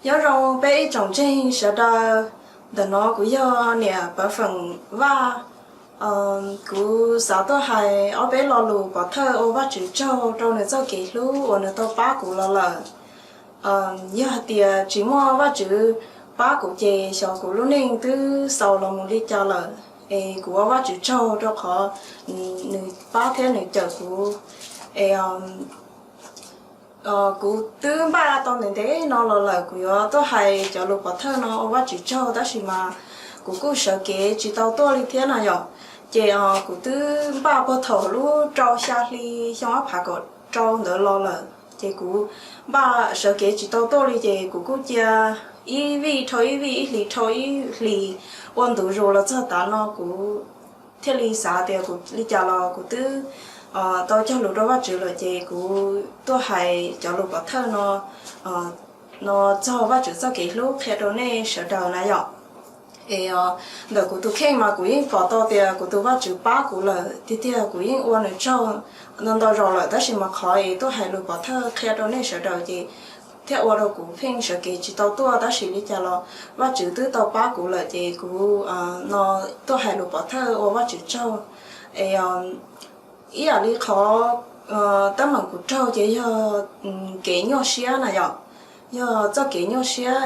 Nyob zoo peb ib tsoom ntseeg sawv daws, ntawm no kuv yog niam Pov Feem Vaj. Kuv xav tuaj hais ob peb lo lus pov thawj ua Vajtswv tsaug rau nws txoj kev hlub uas nws tau pab kuv los lawm. Yog hais tias tsis muaj Vajtswv pab kuv ces xyov kuv lub neej twb xaus los mus li cas lawm. Es kuv ua Vajtswv tsaug rau qhov nws pab thiab nws cawm kuv. Es kuv twb npaj tau ntev ntev no los lawm kuv yuav tuaj hais cov lus pov thawj no ua Vajtswv tsaug, tab sis mas kuv kuj sawv kev tsis tau tuaj li thiab na yom. Ces kuv twb npaj puag thaum lub rau xya hli xyoo ob phav kaum rau ntawd los lawm, ces kuv npaj sawv kev tsis tau tuaj li, ces kuv kuj cia ib vij dhau ib vij, ib hlis dhau ib hlis ua ntu zus los txog tav no kuv thiaj li xav tias kuv li cas los kuv twb tau cog lus rau Vajtswv lawm, ces kuv tuaj hais cov lus pov thawj no no txog Vajtswv txoj kev hlub qhia rau nej sawv daws na yom. Es ntawm kuv tus kheej mas kuv yeej pom tau tias kuv tus Vajtswv pab kuv lawm tiag tiag, kuv yeej ua nws tsaug ntau ntau zaus lawm, tab sis mas qhov es tuaj hais lus pov thawj qhia rau nej sawv daws ces thiaj ua rau kuv pheej sawv kev tsis tau tuaj, tab sis li cas los Vajtswv twb tau pab kuv lawm ces kuv no tuaj hais lus pov thawj ua Vajtswv tsaug. Es ib yam li qhov teeb meem kuv raug ces yog kev nyuaj siab na yom. Yog txoj kev nyuaj siab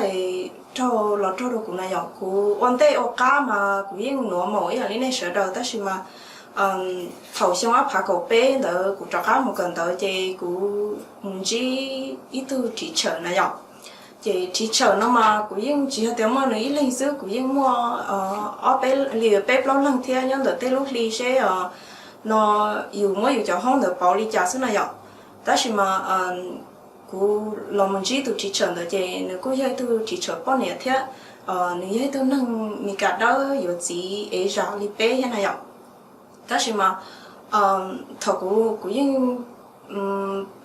raug los raug rau kuv na yom. Kuv ua ntej ua qab mas kuv yeej nuav maum ib yam li nej sawv daws, tab sis mas thaum xyoo ob phav kaum peb ntawd kuv rov qab mus kawm ntawv ces kuv mus ntsib ib tug teacher na yom. Ces teacher no mas kuv yeej tsis yog tias muaj nws ib leeg xwb, kuv yeej muaj ob peb li peb plaub leeg thiab nyob ntawm tej lub hli seb no yus muab yus cov hoob ntawd pauv li cas xwb na yom. Tab sis mas kuv los mus ntsib tus teacher ntawd ces nws kuj yog ib tug teacher poj niam thiab nws yog ib tug neeg Mis Kas dawb yuav txiv ev zam li peb thiab na yom. Tab sis mas thaum kuv, kuv yeej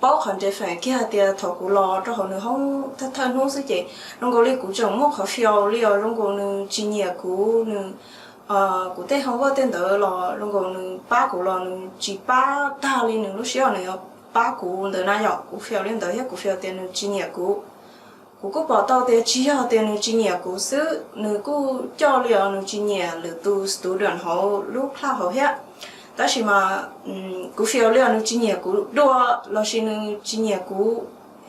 paub qhov ntev feem kiag hais tias thaum kuv los rau hauv nws hoob thawj thawj hnub xwb ces zoo nkaus li kuv tseem muaj qhov fiaus li os, zoo nkaus nws tsis nyiam kuv, nws, kuv tej homework tej ntawd los zoo nkaus nws pab kuv los nws tsis pab tag li nws lub siab uas nws yuav pab kuv ntawd na yom. Kuv fiaus li ntawd thiab kuv fiaus tias nws tsis nyiam kuv. Kuv kuj pom tau tias tsis yog tias nws tsis nyiam kuv xwb, nws kuj coj li os nws tsis nyiam lwm tus student hauv lub class hauv thiab. Tab sis mas kuv fiaus li os nws tsis nyiam kuv dua lossis nws tsis nyiam kuv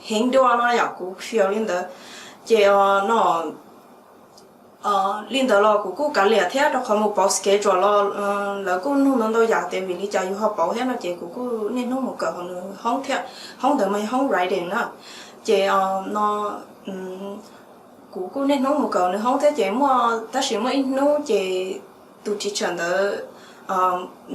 heev dua no yom, kuv fiaus li ntawd. Ces no li ntawd los kuv kuj kav liam thiab, rau qhov mus pauv schedule los lawv kuj nug ntau ntau yam tias vim li cas yus ho pauv thiab no ces kuv kuj niaj hnub mus kawm hauv nws hoob thiab. Hoob ntawd mas yog hoob writing na. Ces no kuv kuj niaj hnub mus kawm nws hoob thiab ces muaj, tab sis muaj ib hnub ces tus teacher ntawd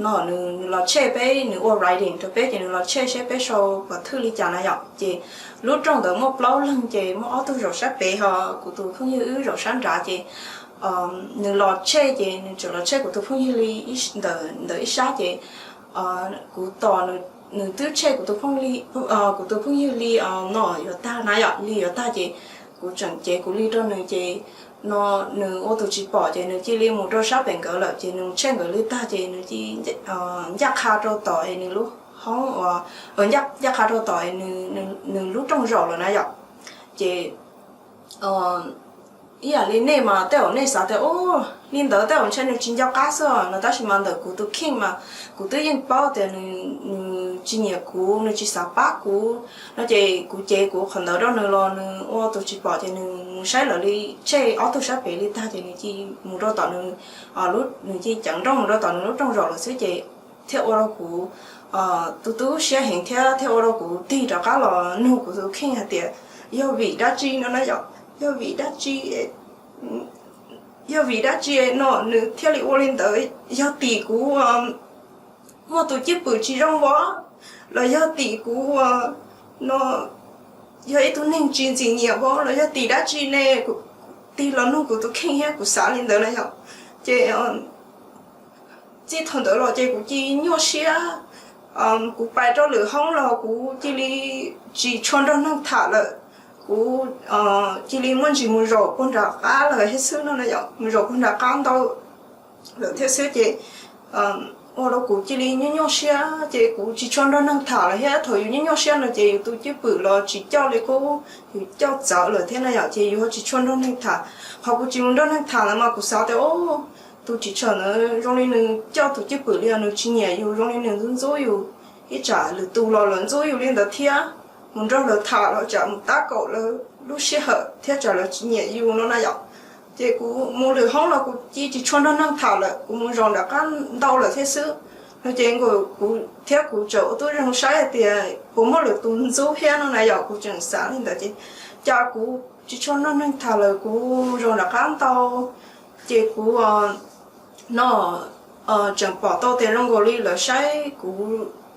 no nws los check peb, nws ua writing rau peb ces nws los check seb peb sau qhov thwj li cas na yom. Ces lub rooj ntawd muaj plaub leeg ces muaj ob tug zaum sab pem ho kuv tus phooj ywg wb zaum sab nrad ces nws los check ces nws tseem los check kuv tus phooj ywg li ntawm ib sab ces kuv tos, nws twb check kuv tus phooj ywg li, kuv tus phooj ywg li no yuav tag na yom, li yuav tag ces kuv tseem cev kuv li rau nws ces no nws ua tus tsis pom ces nws cia li mus rau sab pem nkawd lawm ces nws check nkawd li tag ces nws cia ncaj qha rau tom es nws lub hoob uas, ncaj qha rau tom es nws lub rooj zaum lawm na yom. Ces ib yam li nej mas tej zaum nej xav tias u, li ntawd tej zaum ntshe nws tsis nco qab xwb no, tab sis mas ntawm kuv tus kheej mas kuv twb yeej paub tias nws tsis nyiam kuv, nws tsis xav pab kuv no ces kuv cev kuv qhov ntawd rau nws los nws ua tus tsis pom ces nws mus saib lawv li check ob tug sab pem li tag ces nws cia mus rau tom nws, nws cia ceev nrooj mus rau tom nws lub rooj zaum lawm xwb ces thiaj ua rau kuv tu tu siab heev thiab thiaj ua rau kuv tig rov qab los nug kuv tus kheej hais tias yog vim dab tsi no na yom, yog vim dab tsi, yog vim dab tsi no nws thiaj li ua li ntawd, yog tim kuv muaj tus cwj pwm tsis zoo vov, los yog tim kuv no yog ib tug neeg tsis ntxim nyiam vov, los yog tim dab tsi ne, kuv tig los nug kuv tus kheej thiab kuv xav li ntawd na yom. Ces txij thaum ntawd los ces kuv cia li nyuaj siab, kuv pais rau lwm hoob los kuv cia li tsis tshua nrog neeg tham lawm, kuv cia li muaj ntsis mus zaum puag nram qab lawm thiab xwb no na yom, mus zaum puag nram qab ntau lawm thiab xwb ces ua rau kuv cia li nyuaj nyuaj siab ces kuv tsis tshua nrog neeg tham lawm thiab. Thaum yus nyuaj nyuaj siab no ces yus tus cwj pwm los tsis coj li qub, yus coj txawv lawm thiab na yom, ces yus ho tsis tshua nrog neeg tham. Qhov kuv tsis mus nrog neeg tham ntawd mas kuv xav tias, o, tus tsis tshua ntawd zoo li nws coj tus cwj pwm li os, nws tsis nyiam yus, zoo li nws ntxub ntxub yus, ib tsam lwm tus los lawv ntxub yus li ntawd thiab. Mus nrog lawv tham los tsam mus tab kaum lawv lub sij hawm thiab tsam lawv tsis nyiam yus no na yom. Ces kuv mus lwm hoob los kuv cia tsis tshua nrog neeg tham lawm, kuv mus zaum nram qab ntau lawm thiab xwb. No ces kuv thiab kuv tseem ua tib zoo saib hais tias puas muaj lwm tus ntxub thiab no na yom, kuv tseem xav li ntawd ces cas kuv tsis tshua nrog neeg tham lawm, kuv zaum nram qab ntau ces kuv no tseem pom tau tias zoo nkaus li lawv saib kuv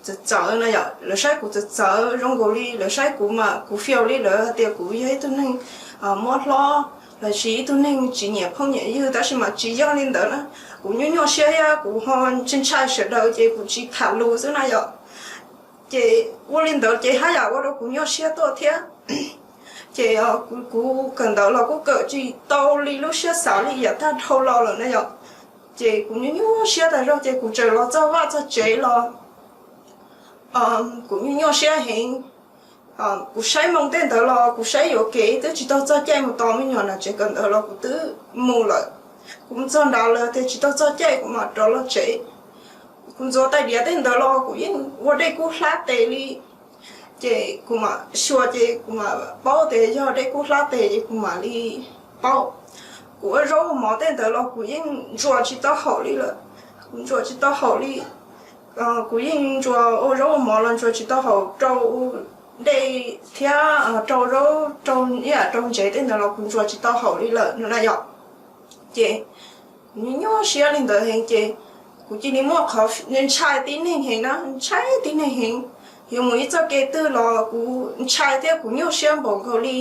txawv txawv na yom, lawv saib kuv txawv txawv zoo nkaus li lawv saib kuv mas kuv fiaus li lawv hais tias kuv yog ib tug neeg muab hlob los sis ib tug neeg tsis nyiam phooj nyiam ywg, tab sis mas tsis yog li ntawd na. Kuv nyuaj nyuaj siab thiab kuv ho ntshai ntshai sawv daws ces kuv tsis tham lus xwb na yom. Ces ua li ntawd ces haj yam ua rau kuv nyuaj siab tuaj thiab. Ces kuv kawm ntawv los kuj kawm tsis tau li lub siab xav li yav tag dhau los lawm na yom. Ces kuv nyuaj nyuaj siab tas zog ces kuv tseem los txog vaj txog tsev los kuv nyuaj nyuaj siab heev. Kuv saib moo tej ntawd los kuv saib yuam kev twb tsis tau txog caij mus tos me nyuam nram tsev kawm ntawv los kuv twb mus lawm. Kuv mus txog nrad lawm tias tsis tau txog caij kuv mam rov los tsev. Kuv ntxuav tais diav tej ntawd los kuv yeej ua dej kub hlab tes li. Ces kuv mam xyuas ces kuv mam paub tias yog dej kub hlab tes ces kuv mam li paub. Kuv ua zaub ua mov tej ntawd los kuv yeej ntsuas tsis tau haum li lawm. Kuv ntsuas tsis tau haum li. Kuv yeej ntsuas ua zaub ua mov los ntsuas tsis tau haum rau dej thiab rau zaub, rau ib yam rau ntsev tej ntawd los kuv ntsuas tsis tau haum li lawm no na yom. Ces kuv nyuaj nyuaj siab li ntawd heev ces kuv cia li muaj qhov ntshai tib neeg heev na, ntshai tib neeg heev. Yuav mus ib txoj kev twg los kuv ntshai thiab kuv nyuaj siab npaum nkaus li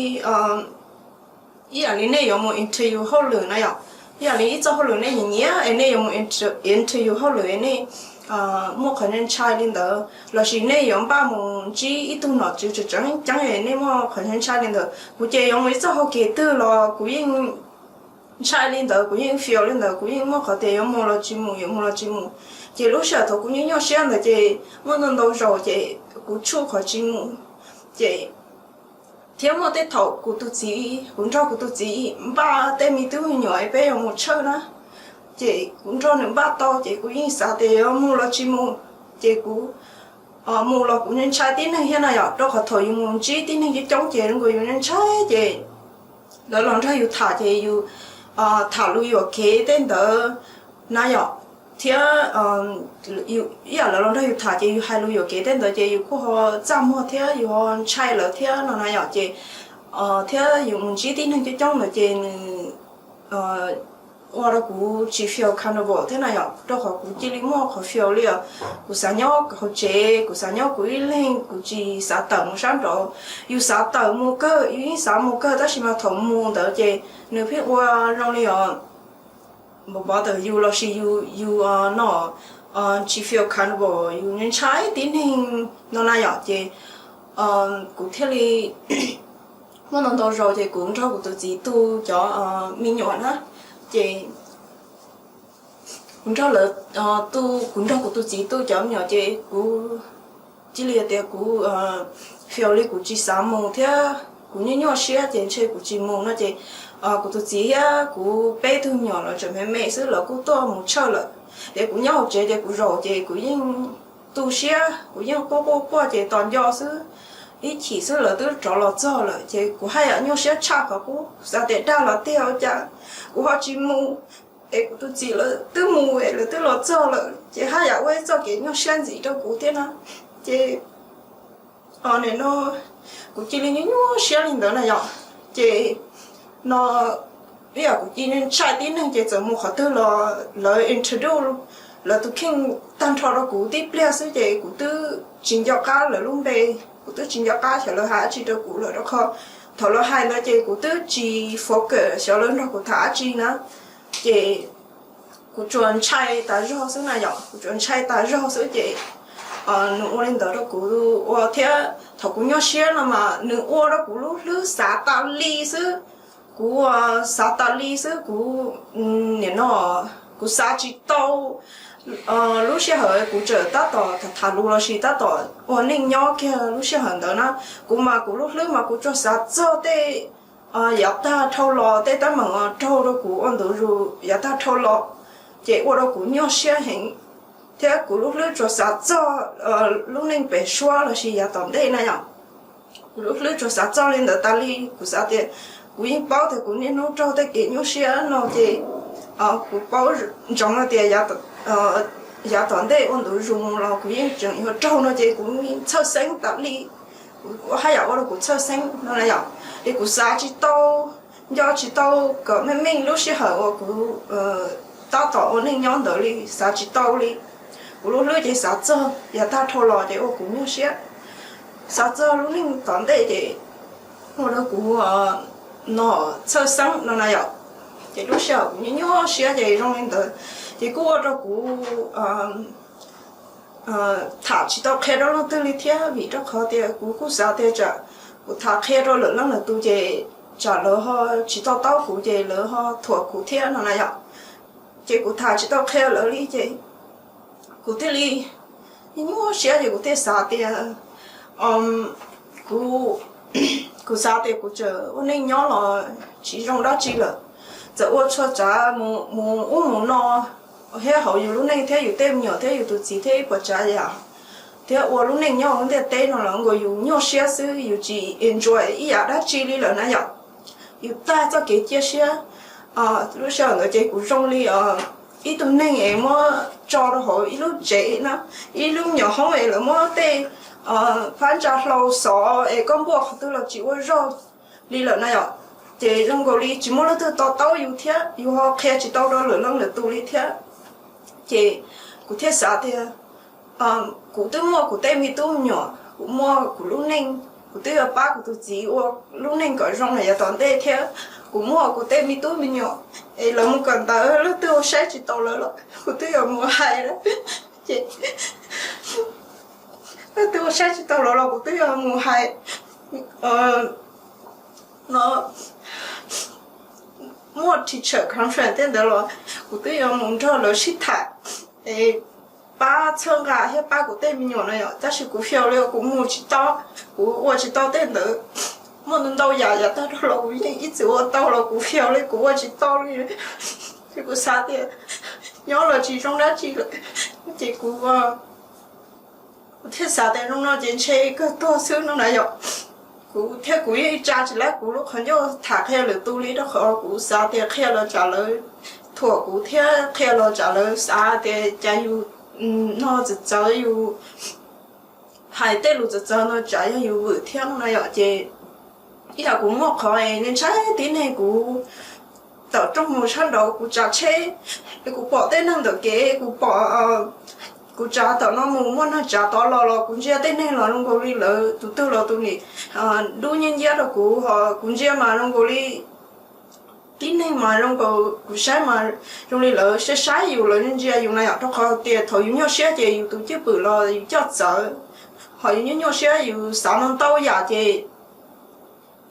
ib yam li nej yuav mus interview hauj lwm na yom. Ib yam li ib txoj hauj lwm nej nyiam nyiam es nej yuav mus interview hauj lwm es nej muaj qhov ntshai li ntawd, los sis nej yuav npaj mus ntsib ib tug nom tswv tseem tseem ceeb es nej muaj qhov ntshai li ntawd. Kuv ces yuav mus ib txoj hauj kev twg los kuv yeej ntshai li ntawd, kuv yeej fiaus li ntawd, kuv yeej muaj qhov tias yuav mus los tsis mus, yuav mus los tsis mus. Ces lub sij hawm thaum kuv nyuaj nyuaj siab ntawd ces muaj ntau ntau zaus ces kuv tshuaj qhov tsis mus. Ces thiab muaj tej thaum kuv tus txiv, kuv nrog kuv tus txiv npaj tej me tub me nyuam es peb yuav mus tshawj na, ces kuv nrog nws npaj tau ces kuv yeej xav tias yuav mus los tsis mus. Ces kuv mus los kuv ntshai tib neeg thiab na yom, rau qhov thaum yus mus ntsib tib neeg coob coob ces zoo nkaus yus ntshai ces lawv los nrog yus tham ces yus tham lus yuam kev tej ntawd na yom, thiab ib yam lawv los nrog yus tham ces yus hais lus yuam kev tej ntawd ces yus kuj ho txaj muag thiab yus ho ntshai lawv thiab no na yom. Ces thiab yus mus ntsib tib neeg coob coob ntawd ces nws ua rau kuv tsis feel comfortable thiab na yom, rau qhov kuv cia li muaj qhov fiaus li os. Kuv xav nyob hauv tsev, kuv xav nyob kuv ib leeg, kuv tsis xav tawm mus sab nraud. Yus xav tawm mus kawg, yus yeej xav mus kawg, tab sis mas thaum mus ntawd ces nws pheej ua zoo li os npaum npaum ntawm yus los sis yus, yus no tsis feel comfortable, yus ntshai tib neeg no na yom. Ces kuv thiaj li muaj ntau ntau zaus ces kuv nrog kuv tus txiv tu cov me nyuam na, ces kuv nrog lawv tu, kuv nrog kuv tus txiv tu cov me nyuam ces kuv cia li tias kuv feel li kuv tsis xav mus thiab kuv nyuaj nyuaj siab ces ntshe kuv tsis mus no ces kuv tus txiv thiab kuv peb tug me nyuam lawv tseem me me xwb, lawv kuj tuaj mus tshawj lawm. Ces kuv nyob hauv tsev ces kuv zaum ces kuv yeej tu siab, kuv yeej quaj quaj quaj ces tos nco xwb. Ib chim xwb lawv twb rov los txog lawm ces kuv haj yam nyuaj siab tshaj qhov qub, xav tias dag los tiag ua cas kuv ho tsis mus, es kuv tus txiv lawv twb mus es lawv twb los txog lawm ces haj yam ua ib txoj kev nyuaj siab ntxiv rau kuv thiab na. Ces nim no kuv cia li nyuaj nyuaj siab li ntawd na yom. Ces no ib yam kuv cia li ntshai tib neeg ces txawm mus qhov twg los lawv introduce lawv tus kheej tag nrho rau kuv tib pliag xwb ces kuv twb tsis nco qab lawv lub npe, kuv twb tsis nco qab xyov lawv hais dab tsi rau kuv lawm, rau qhov thaum lawv hais ntawd ces kuv twb tsis focus xyov lawv nrog kuv tham dab tsi na. Ces kuv tsuas ntshai tas zog xwb na yom, kuv tsuas ntshai tas zog xwb ces nws ua li ntawd rau kuv ua thiab thaum kuv nyuaj siab no mas nws ua rau kuv lub hlwb xav tas li xwb. Kuv xav tas li xwb, kuv nim no kuv xav tsis tau Lub sij hawm kuv tseem tab tom tham lus lossis tab tom ua neej nyob kiag lub sij hawm ntawd na, kuv mas kuv lub hlwb mas kuv tsuas xav txog tej yav tag dhau los, tej teeb meem raug rau kuv ua ntu zus yav tag dhau los, ces ua rau kuv nyuaj siab heev. Thiab kuv lub hlwb tsuas xav txog lub neej pem suab lossis yav tom ntej na yom. Kuv lub hlwb tsuas xav txog li ntawd tas li. Kuv xav tias kuv yeej paub tias kuv niaj hnub raug tej kev nyuaj siab no ces kuv paub ntsoov tias yav tom ntej ua ntu zus los kuv yeej tseem yuav raug no ces kuv txhawj xeeb tas li. Kuv haj yam ua rau kuv txhawj xeeb no na yom. Es kuv xav tsis tau, nco tsis tau kom meej meej lub sij hawm uas kuv tab tom ua neej nyob ntawd li, xav tsis tau li. Kuv lub hlwb ces xav txog yav tag dhau los ces ua kuv nyuaj siab. Xav txog lub neej tom ntej ces ua rau kuv no txhawj xeeb no na yom. Ces lub sij hawm kuv nyuaj nyuaj siab ces zoo li ntawd, ces kuj ua rau kuv tham tsis tau qhia rau leej twg li thiab, vim rau qhov tias kuv kuj xav tias tsam kuv tham qhia rau lwm leej lwm tus ces tsam lawv ho tsis to taub kuv ces lawv ho thuam kuv thiab no na yom. Ces kuv tham tsis tau qhia lawv li ces kuv thiaj li nyuaj siab ces kuv thiaj xav tias kuv, kuv xav tias kuv tseem ua neej nyob los tsis zoo dab tsi lawm. Txawm ua txhua tsav mus ub mus no thiab hauv yus lub neej thiab yus tej me nyuam thiab yus tus txiv thiab ib puas tsav yam, thiab ua lub neej nyob hauv ntiaj teb no los nkaus yus nyuaj siab xwb, yus tsis enjoy ib yam dab tsi li lawm na yom. Yus tag txoj kev cia siab. Lub sij hawm ntawd ces kuv zoo li ib tug neeg es muab tso rau hauv ib lub tsev na, ib lub me nyuam hoob es lawv muab tej phab ntsa hlau xov es koj npuaj qhov twg los tsis ua zog li lawm na yom. Ces zoo nkaus li tsis muaj leej twg to taub yus thiab yus ho qhia tsis tau rau lwm leej lwm tus li thiab. Ces kuv thiaj xav tias kuv twb muaj kuv tej me tub me nyuam, kuv muaj kuv lub neej, kuv twb yuav pab kuv tus txiv ua lub neej kom zoo na yav tom ntej thiab. Kuv muaj kuv tej me tub me nyuam es lawv mus kawm ntawv, leej twg ua saib tsis taus lawv los kuv twb yuav mus hais lawm. Ces leej twg ua saib tsis taus lawv los kuv twb yuav mus hais no, muaj teacher conference tej ntawd los kuv twb yuav mus nrog lawv sib tham es pab txhawb nqa thiab pab kuv tej me nyuam na yom. Tab sis kuv fail li, kuv mus tsis tau, kuv ua tsis tau tej ntawd. Muaj ntau ntau yam yav tag dhau los kuv yeej ib txwm ua tau los kuv fail li, kuv ua tsis tau li. Ces kuv xav tias nyob los tsis zoo dab tsi lawm, ces kuv kuv thiaj xav tias zoo no ces ntshe kawg tuag xwb no na yom. Kuv thiab kuv yeej tsa tsis laib kuv lub qhov ncauj tham qhia lwm tus li, rau qhov kuv xav tias qhia los tsam lawv thuam kuv thiab qhia los tsam lawv xav tias cas yus no txawv txawv, yus hais tej lus txawv txawv no tsam yog yus vwm thiab no na yom. Ces ib yam kuv muaj qhov ntshai tib neeg, kuv tawm rooj mus sab nraud kuv tsav tsheb, kuv pom tej neeg ntawm kev, kuv pom, kuv tsav tom no mus muaj neeg tsav tod los los kuv ntsia tej neeg los zoo nkaus li lawv tus twg los tus nim dub nyiab nciab rau kuv, ho kuv ntsia mas zoo nkaus li tib neeg mas zoo nkaus kuv saib mas zoo li lawv saib saib yus, lawv ntsia yus na yom. Rau qhov tias thaum yus nyuaj siab ces yus tus cwj pwm los yus coj txawv, ho yus nyuaj nyuaj siab yus xav ntau ntau yam ces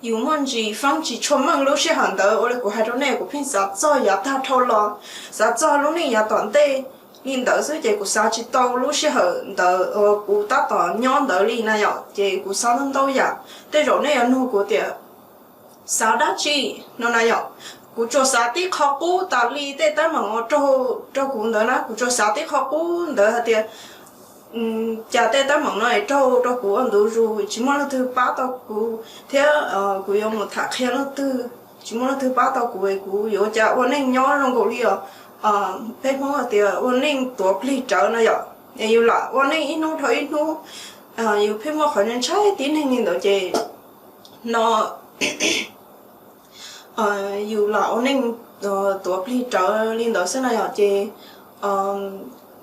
yus muaj ntsis feeb tsis tshua meej lub sij hawm ntawd. Ua li kuv hais rau nej, kuv pheej xav txog yav tag dhau los, xav txog lub neej yav tom ntej li ntawd xwb, ces kuv xav tsis tau lub sij hawm ntawd uas kuv tab tom nyob ntawd li na yom. Ces kuv xav ntau ntau yam, tej zaum nej yuav nug kuv tias xav dab tsi no na yom. Kuv tsuas xav tib qho qub tas li, tej teeb meem uas raug rau kuv ntawd na, kuv tsuas xav tib qho qub ntawd hais tias cas tej teeb meem no es raug rau kuv ua ntu zus, tsis muaj leej twg pab tau kuv thiab kuv yuav mus tham qhia leej twg, tsis muaj leej twg pab tau kuv, kuv yuav ua cas ua neej nyob zoo nkaus li os, peb Hmoob hais tias ua neej tuav plig rawv na yom. Es yus lam ua neej ib hnub dhau ib hnub, yus pheej muaj qhov ntshai tib neeg li ntawd ces no yus lam ua neej tuav plig rawv li ntawd xwb na yom. Ces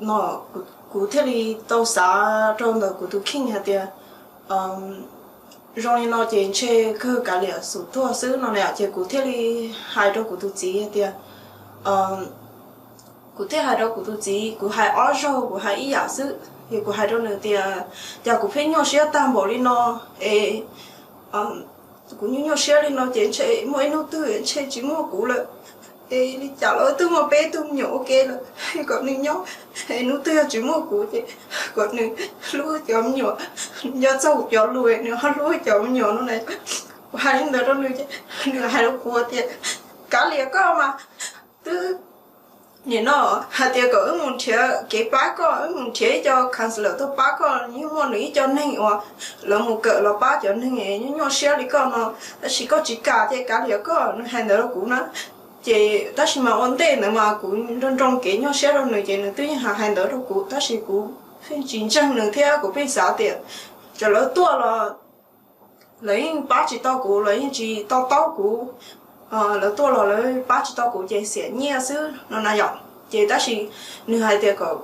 no kuv thiaj li tau xav rau ntawm kuv tus kheej hais tias zoo li no ces ntshe kawg kav liam xum tuag xwb no na yom. Ces kuv thiaj li hais rau kuv tus txiv hais tias, kuv thiaj hais rau kuv tus txiv, kuv hais ob zaug, kuv hais ib yam xwb, ces kuv hais rau nws tias cas kuv pheej nyuaj siab tag npaum li no es kuv nyuaj nyuaj siab li no ces ntshe muaj ib hnub twg ntshe tsis muaj kuv lawm. Li cas los twb muaj peb tug me nyuam ua ke lawm, kom nws nyob, hnub twg yog tsis muaj kuv ces kom nws hlub cov me nyuam, nco txog kuv cov lus nws ho hlub cov me nyuam no na. Kuv hais li ntawd rau nws ces nws hais rau kuv tias, Kav liam koj mas, twb nim no hais tias kom wb mus nrhiav kev pab koj, wb mus nrhiav ib co counselor tuaj pab koj, yeej muaj nws ib co neeg uas lawv mus kawm los pab cov neeg nyuaj nyuaj siab li koj no, tab sis koj tsis kam ces kav liam koj. Nws hais ntawd rau kuv na. Ces tab sis mas ua ntej ntawd mas kuv nroo nroo kev nyuaj siab rau nws ces nws twb yeej hais hais ntawd rau kuv, tab sis kuv pheej tsis ntseeg nws thiab kuv pheej xav tias txawm lawv tuaj los lawv yeej pab tsis tau kuv, lawv yeej tsis to taub kuv, lawv tuaj los lawv pab tsis tau kuv ces xiam nyiaj xwb no na yom. Ces tab sis nws hais tias kom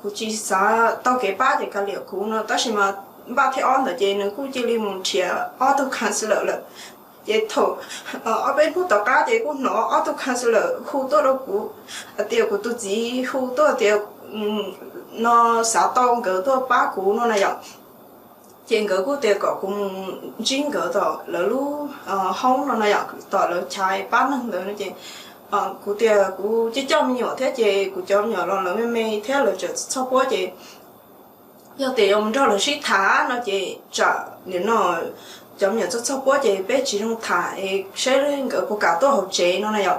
kuv tsis xav tau kev pab ces kav liam kuv no, tab sis mas npaj thib ob ntawd ces nws kuj cia li mus nrhiav ob tug counselor lawm. Ces thaum ob peb hnub tom qab ces kuj hnov ob tug counselor hu tuaj rau kuv hais tias kuv tus txiv hu tuaj tias no xav tau nkawd tuaj pab kuv no na yom. Ces nkawd kuj tias kom kuv mus ntsib nkawd tom lawv lub hoob no na yom, tom lawv chav pab neeg ntawd no ces kuv tias kuv coj coj me nyuam thiab ces kuv cov me nyuam los lawv me me thiab lawv tseem txog puab ces yog tias yuav mus nrog lawv sib tham no ces tsam nim no cov me nyuam txog txog puab ces peb tsis zoo tham es seb nkawd puas kam tuaj hauv tsev no na yom.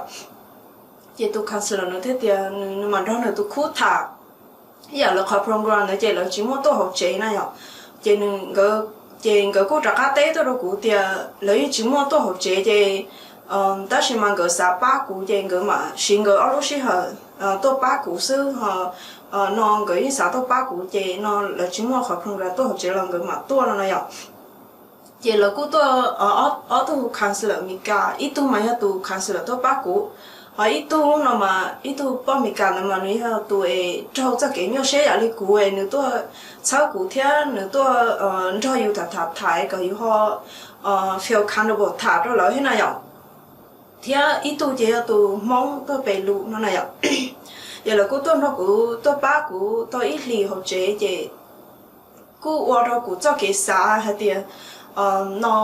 Ces tus counselor nws thiaj tias nws mam nrog nws tus khub tham, ib yam lawv qhov program ntawd ces lawv tsis muaj tuaj hauv tsev na yom. Ces ces nkawd kuj rov qab teb tuaj rau kuv tias lawv yeej tsis muaj tuaj hauv tsev ces tab sis mas nkawd xav pab kuv ces nkawd mam siv nkawd ob lub sij hawm tuaj pab kuv xwb. No nkawd yeej xav tuaj pab kuv ces no lawv tsis muaj qhov program tuaj hauv tsev los nkawd mam tuaj no na yom. Ces lawv kuj tuaj ob tug counselor Meskas, ib tug mas yog tus counselor tuaj pab kuv, ho ib tug no mas ib tug poj Meskas ntawd mas nws yog tus es raug txoj kev nyuaj siab yam li kuv es nws tuaj txhawb kuv thiab nws tuaj nrog yus tham tham tham kom yus ho feel comfortable tham rau lawv thiab na yom. Thiab ib tug ces yog tus Hmoob tuaj pem lus no na yom. Ces lawv kuj tuaj nrog kuv tuaj pab kuv tau ib hlis hauv tsev ces kuj ua rau kuv txoj kev xav hais tias no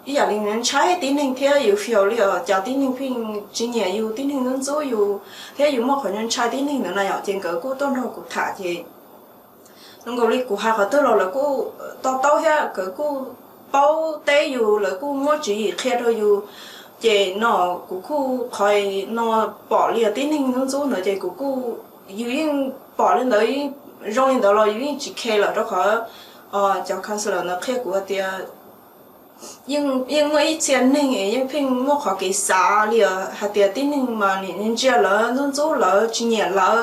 ib yam li ntshai tib neeg thiab yus feel li os cov tib neeg pheej tsis nyiam yus, tib neeg ntxub ntxub yus thiab yus muaj qhov ntshai tib neeg ntawd na yom. Ces nkawd kuj tuaj nrog kuv tham ces zoo nkaus li kuv hais qhov twg los lawv kuj to taub thiab nkawd kuj paub teb yus, lawv kuj muab tswv yim qhia rau yus. Ces no kuv kuj qhov no pom li tib neeg ntxub ntxub ntawd ces kuv kuj, yus yeej pom li ntawd, zoo li ntawd los yus yeej tsis khe lawm rau qhov cov counselor ntawd qhia kuv hais tias yeej muaj ib txhia neeg yeej pheej muaj qhov kev xav li hais tias tib neeg mas nim ntsia lawv ntxub ntxub lawv tsis nyiam lawv.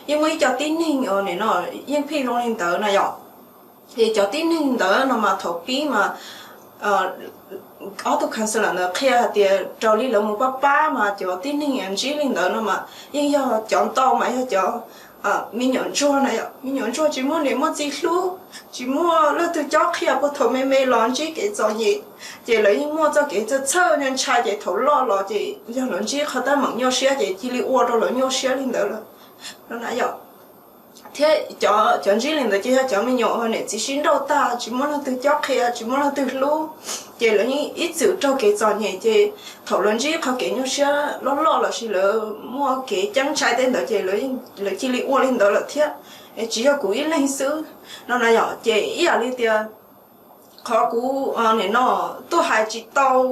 Yeej muaj ib co tib neeg nim no yeej pheej zoo li ntawd na yom. Ces cov tib neeg ntawd no mas thaum pib mas ob tug counselor ntawd qhia hais tias raws li lawv mus pab pab mas cov tib neeg ntsib li ntawd no mas yeej yog cov ntau mas yog cov me nyuam ntsuag na yom. Me nyuam ntsuag tsis muaj niam muaj txiv hlub, tsis muaj leej twg cob qhia puag thaum me me los ntsib kev txom nyem, ces lawv yeej muaj txoj kev txhawj txhawj ntshai ces thaum loj los ces yog lawv ntsib qhov teeb meem nyuaj siab ces cia li ua rau lawv nyuaj siab li ntawd lawm no na yom. Thiab cov ntsib li ntawd ces yog cov me nyuam niam txiv sib nrauj tag tsis muaj leej twg cob qhia tsis muaj leej twg hlub, ces lawv yeej ib txwm raug kev txom nyem ces thaum lawv ntsib qhov kev nyuaj siab loj loj los sis lawv muaj kev ceeb ntshai tej ntawd ces lawv cia li ua li ntawd lawm thiab, es tsis yog kuv ib leeg xwb no na yom. Ces ib yam li tias qhov kuv nim no tuaj hais tsis tau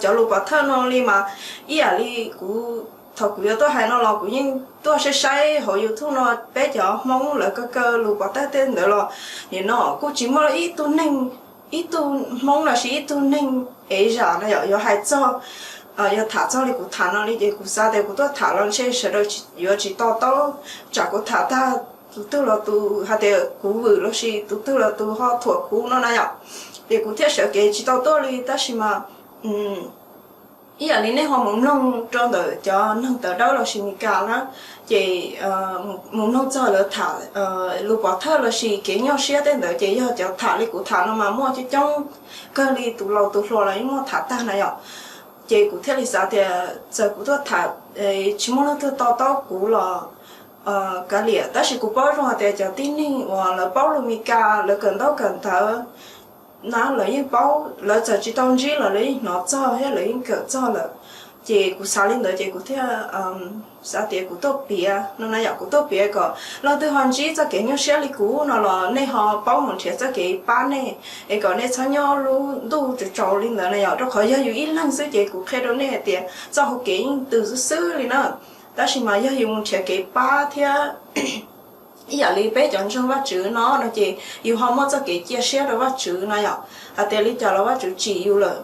cov lus pov thawj no li mas ib yam li kuv, thaum kuv yuav tuaj hais no los kuv yeej tuaj saib saib hauv YouTube no peb cov Hmoob lawv kaw kaw lus pov thawj tej ntawd los nim no kuj tsis muaj ib tug neeg, ib tug Hmoob los sis ib tug neeg Asia no yom yuav hais txog, yuav tham txog li kuv tham no li ces kuv xav tias kuv tuaj tham los ntshe sawv daws yuav tsis to taub, tsam kuv tham tag tus twg los tus hais tias kuv vwm los sis tus twg los tus ho thuam kuv no na yom. Ces kuv thiaj sawv kev tsis tau tuaj li tab sis mas ib yam li nej ho mus mloog rau ntawm cov neeg tawv dawb los sis Meskas na, ces mus mloog txog lawv tham lus pov thawj los sis kev nyuaj siab tej ntawd ces yog cov tham li kuv tham no mas muaj coob coob kawg li, tus laus tus hluas los yeej muaj tham tag na yom. Ces kuv thiaj li xav tias txawm kuv tuaj tham tsis muaj leej twg to taub kuv los kav liam, tab sis kuv paub zoo hais tias cov tib neeg uas lawv paub lus Meskas lawv kawm ntaub kawm ntawv na lawv yeej paub, lawv txawm tsis tau ntsib los lawv yeej hnov txog thiab lawv yeej kawm txog lawm. Ces kuv xav li ntawd ces kuv thiaj xav tias kuv tuaj piav no na yom, kuv tuaj piav kom leej twg ho ntsib txoj kev nyuaj siab li kuv no los nej ho paub mus nrhiav txoj kev pab nej, es kom nej txhob nyob lub ntuj tsaus tsaus li ntawd na yom. Rau qhov yog yus ib leeg xwb ces kuv qhia rau nej hais tias txoj hau kev yeej tws xwb xwb li na. Tab sis mas yog yus mus nrhiav kev pab thiab ib yam li peb cov ntseeg Vajtswv no no ces yus ho muaj txoj kev cia siab rau Vajtswv na yom. Hais tias li cas los Vajtswv tsim yus lawm,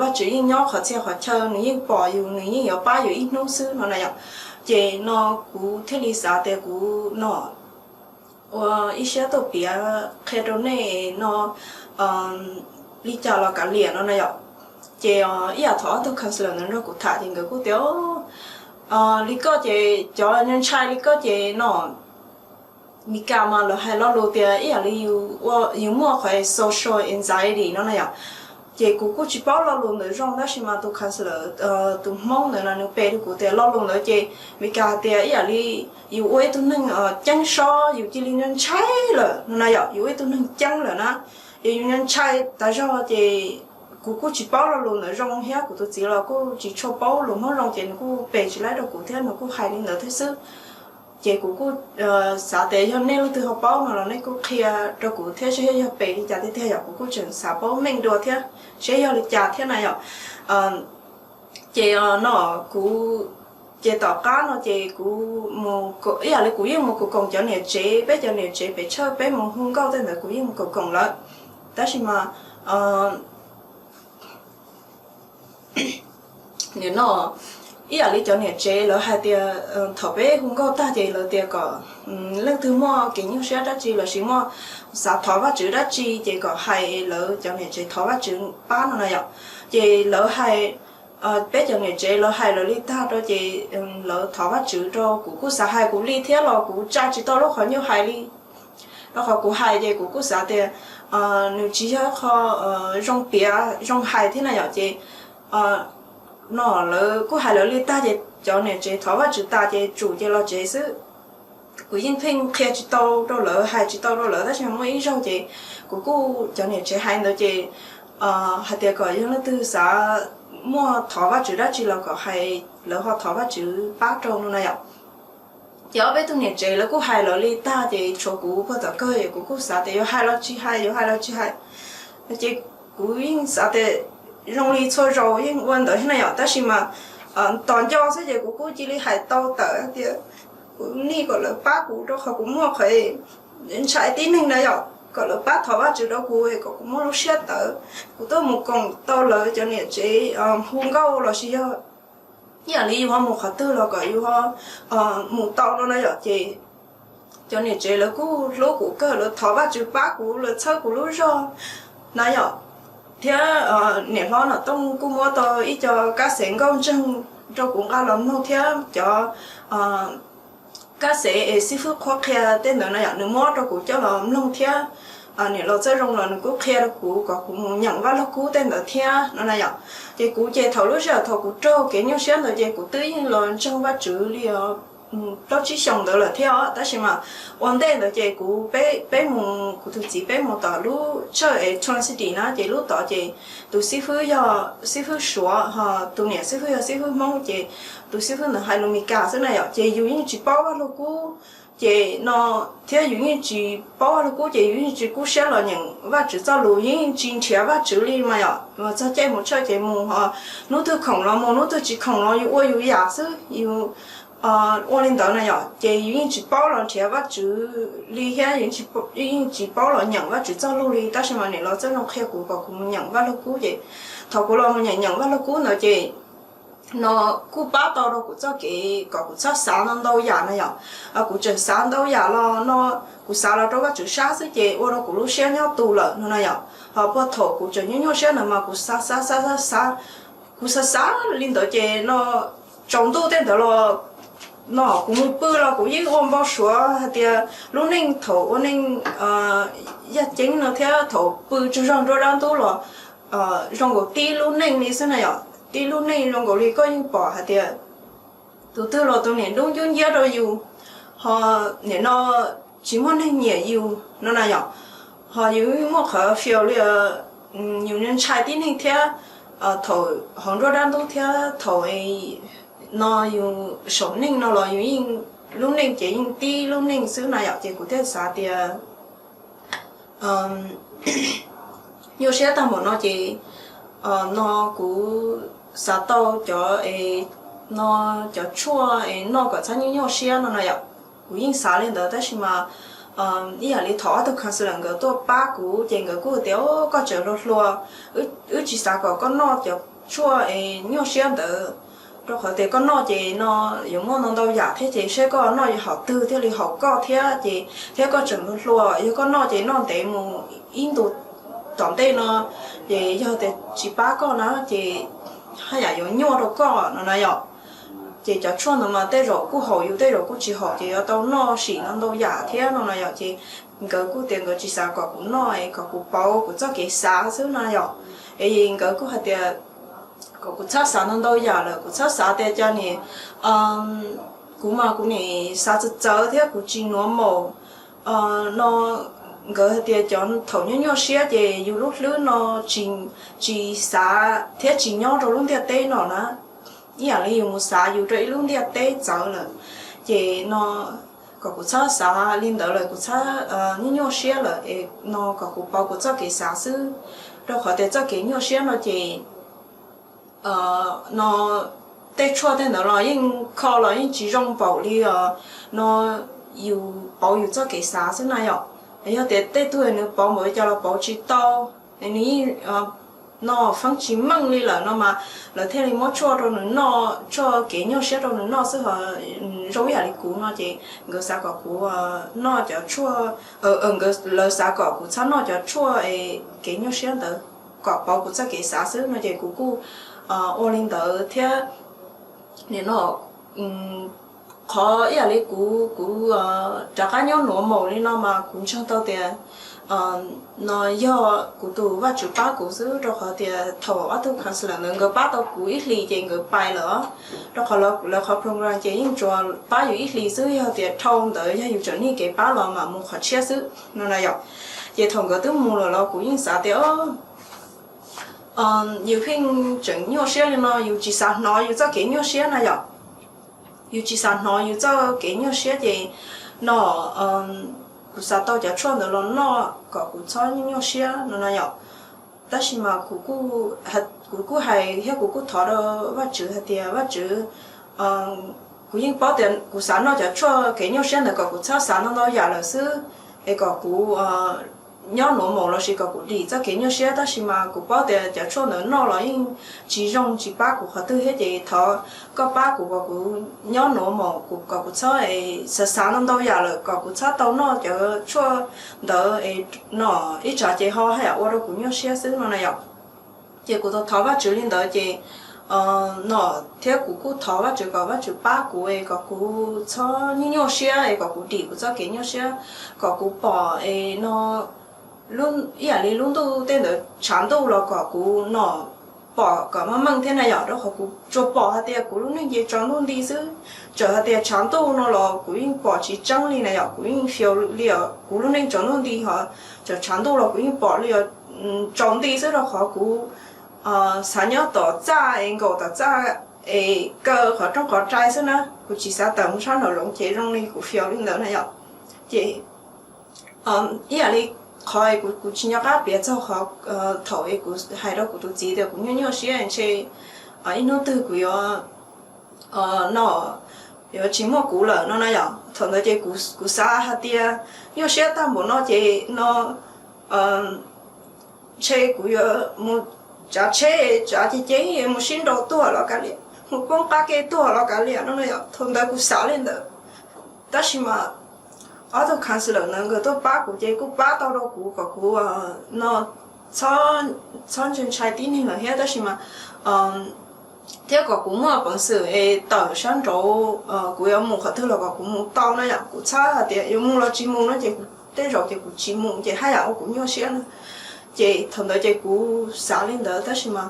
Vajtswv yeej nyob qhov txhia qhov chaw, nws yeej pom yus, nws yeej yuav pab yus ib hnub xwb no na yom. Ces no kuv thiaj li xav tias kuv no ua ib siab tuaj piav qhia rau nej no li cas los kav liam no na yom. Ces ib yam thaum ob tug counselor ntawd nrog kuv tham ces nkawd kuj tias li koj ces cov ntshai li koj ces no Mis Kas mas lawv hais lo lus tias ib yam li yus muaj qhov social anxiety no na yom. Ces kuv kuj tsis paub lo lus ntawd zoo tab sis mas tus counselor, tus Hmoob ntawd no nws piav rau kuv tias lo lus ntawd ces Mis Kas hais tias ib yam li yus ua ib tug neeg ceeb sob, yus cia li ntshai lawm no na yom, yus ua ib tug neeg ceeb lawm na, ces yus ntshai tas zog ces kuv kuj tsis paub lo lus ntawd zoo thiab kuv tus txiv los kuj tsis tshua paub lus Hmoob zoo ces nws kuj piav tsis laib rau kuv thiab nws kuj hais li ntawd thiab xwb. Ces kuv kuj xav tias yog nej leej twg ho paub no los nej kuj qhia rau kuv thiab seb yog piav li cas tiag tiag yom, kuv kuj tseem xav paub meej dua thiab seb yog li cas thiab na yom. Ces no kuv, ces tom qab no ces kuv mus, ib yam li kuv yeej mus koom koom cov niam tsev, peb cov niam tsev pem tshawj peb mus hu nkauj tej ntawd kuv yeej mus koom koom lawm. Tab sis mas nim no ib yam li cov niam tsev lawv hais tias thaum peb hu nkauj tag ces lawv tias kom leej twg muaj kev nyuaj siab dab tsi lossis muaj xav thov Vajtswv dab tsi ces kom hais, lawv cov niam tsev thov Vajtswv pab no na yom. Ces lawv hais, peb cov niam tsev lawv hais lawv li tag rau ces lawv thov Vajtswv rau, kuv kuj xav hais kuv li thiab los kuv tsa tsis tau lub qhov ncauj hais li. Rau qhov kuv hais ces kuv kuj xav tias nws tsis yog qho zoo piav zoo hais thiab na yom. Ces no lawv kuj hais lawv li tag ces cov niam tsev thov Vajtswv tas ces tsum ces los tsev xwb. Kuv yeej pheej qhia tsis tau rau lawv, hais tsis tau rau lawv tab sis muaj ib zaug ces kuv kuj, cov niam tsev hais ntawd ces hais tias kom yog leej twg xav muaj thov Vajtswv dab tsi los kom hais, lawv ho thov Vajtswv pab rau no na yom. Ces ob peb tug niam tsev lawv kuj hais lawv li tag ces tshuav kuv puag tom kawg es kuv kuj xav tias yuav hais los tsis hais, yuav hais los tsis hais. Ces kuv yeej xav tias zoo li txhua zaus yeej ua ntawd thiab na yom, tab sis mas tos nco xwb ces kuv kuj cia li hais tau tawm hais tias kuv nim kom lawv pab kuv rau qhov kuv muaj qhov ntshai tib neeg na yom, kom lawv pab thov Vajtswv rau kuv kom kuv muaj lub siab tawv, kuv tuaj mus koom tau lawv cov niam tsev hu nkauj lossis yog ib yam li yus ho mus qhov twg los kom yus ho mus tau no na yom. Ces cov niam tsev lawv kuj hlub kuv kawg, lawv thov Vajtswv pab kuv, lawv txhawb kuv lub zog na yom. Thiab niam hlob Nom Tooj kuj muab tau ib co kab xev nkauj ntseeg rau kuv nqa los mloog thiab cov kab xev es xib fwb qhuab qhia tej ntawd na yom, nws muab rau kuv coj los mloog thiab niam laus Txawj Zoo los nws kuj qhia rau kuv kom kuv mus nyeem Vaj Lug Kub tej ntawd thiab no na yom. Ces kuv ces thaum lub sij hawm thaum kuv raug kev nyuaj siab ntawd ces kuv twb yeej los ntseeg Vajtswv li plaub tsib xyoos ntawd lawm thiab os, tab sis mas ua ntej ntawd ces kuv, peb mus, kuv tus txiv peb mus tom lub church es Tron City na ces lub tod ces tus xib fwb yog xib fwb Suav ho tus niam xib fwb yog xib fwb Hmoob ces tus xib fwb ntawd hais lus Mis Kas xwb na yom. Ces yus yeej tsis paub Vaj Lug Kub, ces no thiab yus yeej tsis paub Vaj Lug Kub ces yus yeej tsis kub siab los nyeem Vajtswv txoj lus, yeej tsis nrhiav Vajtswv li mas yom. Txog caij mus church ces mus ho hnub twg khoom los mus, hnub twg tsis khoom los yus ua yus yam xwb, yus ua li ntawd na yom. Ces yus yeej tsis paub los nrhiav Vajtswv li thiab yeej tsis paub los nyeem Vajtswv txoj lus li, tab sis mas niam laus Txawj Zoo qhia kuv kom kuv mus nyeem Vaj Lug Kub ces thaum kuv los mus nyeem nyeem Vaj Lug Kub ntawd ces no kuj pab tau rau kuv txoj kev kom kuv txhob xav ntau ntau yam na yom. Kuv tseem xav ntau yam los no kuv xav los rau Vajtswv sab xwb ces ua rau kuv lub siab nyob tus lawm no na yom. Ho puag thaum kuv tseem nyuaj nyuaj siab ntawd mas kuv xav xav xav xav xav, kuv xav xav li ntawd ces no tsaus ntuj tej ntawd los no kuv mus pw los kuv yeej ua npau suav hais tias lub neej thaum ua neej yaj ceeb no thiab thaum pw tsaug zog nruab dab ntub los zoo nkaus tib lub neej li xwb na yom. Tib lub neej zoo nkaus li koj yeej pom hais tias tus twg los tus niam dub ncub nciab rau yus, ho nim no tsis muaj neeg nyiam yus no na yom. Ho yus muaj qhov feel li yus ntshai tib neeg thiab thaum hauv nruab dab ntub thiab thaum no yus saum neej no los yus yeej, lub neej ces yeej tib lub neej xwb na yom, ces kuv thiaj xav tias nyuaj siab tag npaum no ces no kuv xav tau cov es no cov tshuaj es noj kom txhob nyuaj nyuaj siab no na yom. Kuv yeej xav li ntawd tab sis mas ib yam li thaum ob tug counselor nkawd tuaj pab kuv ces nkawd kuj tias, Koj tseem hluas hluas, wb tsis xav kom koj noj cov tshuaj es nyuaj siab ntawd, rau qhov tias koj noj ces no yuav muaj ntau ntau yam thiab ces seb koj noj hom twg thiaj li haum koj thiab ces thiab koj tseem hluas hluas, yog koj noj ces noj ntev mus ib ntus tom ntej no ces yog tias tsis pab koj na ces haj yam yuav nyuaj rau koj no na yom. Ces cov tshuaj ntawd mas tej zaum kuj haum yus tej zaum kuj tsis haum ces yuav tau noj sim no ntau yam thiab no na yom. Ces nkawd kuj tias nkawd tsis xav kom kuv noj es kom kuv pauv kuv txoj kev xav xwb na yom. Es nkawd kuj hais tias kom kuv txhob xav ntau ntau yam lawm, kuv txhob xav tias cas nim kuv mas kuv nim xav txawv txawv thiab kuv tsis nuav maum no. Nkawd hais tias cov thaum nyuaj nyuaj siab ces yus lub hlwb no tsis xav thiab tsis nyob rau lub ntiaj teb no na, ib yam li yus mus xav yus rau ib lub ntiaj teb txawv lawm. Ces no kom kuv txhob xav li ntawd lawm, kuv txhob nyuaj nyuaj siab lawm es no kom kuv pauv kuv txoj kev xav xwb, rau qhov tias txoj kev nyuaj siab no ces no tej tshuaj tej ntawd los yeej kho los yeej tsis zoo npaum li os. No yus pauv yus txoj kev xav xwb na yom. Yog tias tej tug nws pauv npaum li cas los pauv tsis tau, nws yeej no feeb tsis meej li lawm no mas lawv thiaj li muab tshuaj rau nws noj, tshuaj kev nyuaj siab rau nws noj xwb ho zoo ib yam li kuv no ces nkawd xav kom kuv noj cov tshuaj, lawv xav kom kuv txhob noj cov tshuaj kev nyuaj siab ntawd kom pauv kuv txoj kev xav xwb no ces kuv kuj ua li ntawd thiab. Nim no qhov ib yam li kuv, kuv rov qab nyob nuav maum li no mas kuv ntseeg tau tias no yog kuv tus Vajtswv pab kuv xwb, rau qhov tias thaum ob tug counselor ntawd nkawd pab tau kuv ib hlis ces nkawd pais lawm, rau qhov lawv qhov program ces yeej tsuas pab yus ib hlis xwb, yog tias dhau ntawd yog yus tseem nyiag kev pab los mam mus qhov tshiab xwb no na yom. Ces thaum nkawd twb mus lawm los kuv yeej xav tias yus pheej tseem nyuaj siab li no, yus tsis xav hnov yus txoj kev nyuaj siab na yom. Yus tsis xav hnov yus txoj kev nyuaj siab ces no kuv xav tau cov tshuaj ntawd los noj kom kuv txhob nyuaj nyuaj siab no na yom. Tab sis mas kuv kuj hais thiab kuv kuj thov rau Vajtswv hais tias Vajtswv, kuv yeej paub tias kuv xav noj cov tshuaj kev nyuaj siab ntawd kom kuv txhob xav ntau ntau yam lawm xwb, es kom kuv nyob nuav maum lossis kom kuv dim txoj kev nyuaj siab, tab sis mas kuv paub tias cov tshuaj ntawd noj los yeej tsis zoo tsis pab kuv qhov twg thiab ces thov koj pab kuv kom kuv nyob nuav maum, kuv kom kuv txhob xav xav ntau ntau yam lawm, kom kuv txhob tau noj cov tshuaj ntawd no ib tsam ces ho haj yam ua rau kuv nyuaj siab xwb no na yom. Ces kuv tau thov Vajtswv li ntawd ces no thiab kuv kuj thov Vajtswv kom Vajtswv pab kuv es kom kuv txhob nyuaj nyuaj siab es kom kuv dim kuv txoj kev nyuaj siab, kom kuv pom es no ib yam li lub ntuj tej ntawd tshav ntuj los kom kuv no pom kom meej meej thiab na yom, rau qhov kuv tsuas pom hais tias kuv lub neej ces tsaus ntuj nti xwb. Txawm hais tias tshav ntuj no los kuv yeej pom tsis tseeb li na yom, kuv yeej fias li os kuv lub neej tsaus ntuj nti ho, txawm tshav ntuj los kuv yeej pom li os tsaus nti xwb, rau qhov kuv xav nyob tom txaj es nkaum tom txaj es kaw qhov rooj qhov rai xwb na, kuv tsis xav tawm mus sab nraum zoov ces zoo li kuv fias li ntawd na yom. Ces ib yam li qhov kuv tsis nco qab piav txog qhov thaum kuv hais rau kuv tus txiv tias kuv nyuaj nyuaj siab ntshe ib hnub twg kuv yuav no yuav tsis muaj kuv lawm no na yom. Thaum ntawd ces kuv xav hais tias nyuaj siab tag npaum no ces no ntshe kuv yuav mus tsav tsheb tsav ces ces mus sib nraus tuag los kav liam, mus poob qab ke tuag los kav liam no na yom. Thaum ntawd kuv xav li ntawd, tab sis mas ob tug counselor ntawd nkawd tuaj pab kuv ces kuj pab tau rau kuv kom kuv no txhob ntshai tib neeg lawm thiab, tab sis mas thiab kom kuv muaj peev xwm es tawm sab nraud, kuv yuav mus qhov twg los kom kuv mus tau na yom. Kuv txhob hais tias yuav mus los tsis mus no ces kuv tej zaum ces kuv tsis mus ces haj yam ua kuv nyuaj siab na. Ces thaum ntawd ces kuv xav li ntawd, tab sis mas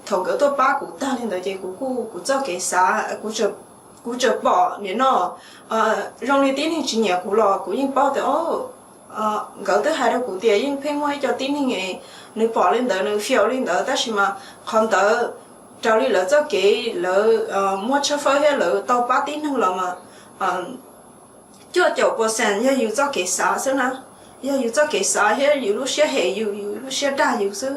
thaum nkawd tuaj pab kuv tag li ntawd ces kuv kuj kuv txoj kev xav, kuv tseem pom nim no zoo li tib neeg tsis nyiam kuv los kuv yeej paub tias o nkawd twb hais rau kuv tias yeej pheej muaj ib co tib neeg es nws pom li ntawd nws fiaus li ntawd, tab sis mas qhov ntawd raws li lawv txoj kev lawv muab tshawb fawb thiab lawv tau pab tib neeg los mas cuaj caum percent yog yus txoj kev xav xwb na. Yog yus txoj kev xav thiab yus lub siab hem yus, yus lub siab dag yus xwb.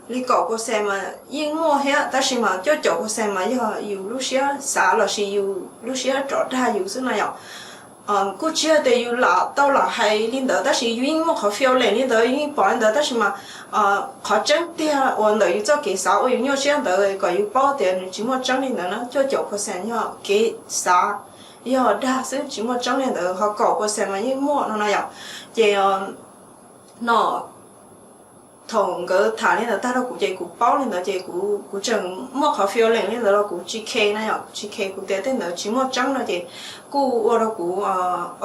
Li kaum percent mas yeej muaj thiab, tab sis mas cuaj caum percent mas yog yus lub siab xav lossis yus lub siab rov dag yus xwb no yom. Kuj tsis yog tias yus lam tau lam hais li ntawd, tab sis yus yeej muaj qhov fiaus lees li ntawd, yus yeej pom li ntawd, tab sis mas qhov tseeb tiag uas ntawm yus txoj kev xav ua yus nyuaj siab ntawd kom yus paub tias nws tsis muaj tseeb li ntawd na. Cuaj caum percent yog kev xav, yog dag xwb, tsis muaj tseeb li ntawd, ho kaum percent mas yeej muaj no na yom. Ces no thaum nkawd tham li ntawd tag rau kuv ces kuv paub li ntawd ces kuv tseem muaj qhov fiaus lees li ntawd los kuv tsis khe na yom, kuv tsis khe, kuv tias tej ntawd tsis muaj tseeb no ces kuj ua rau kuv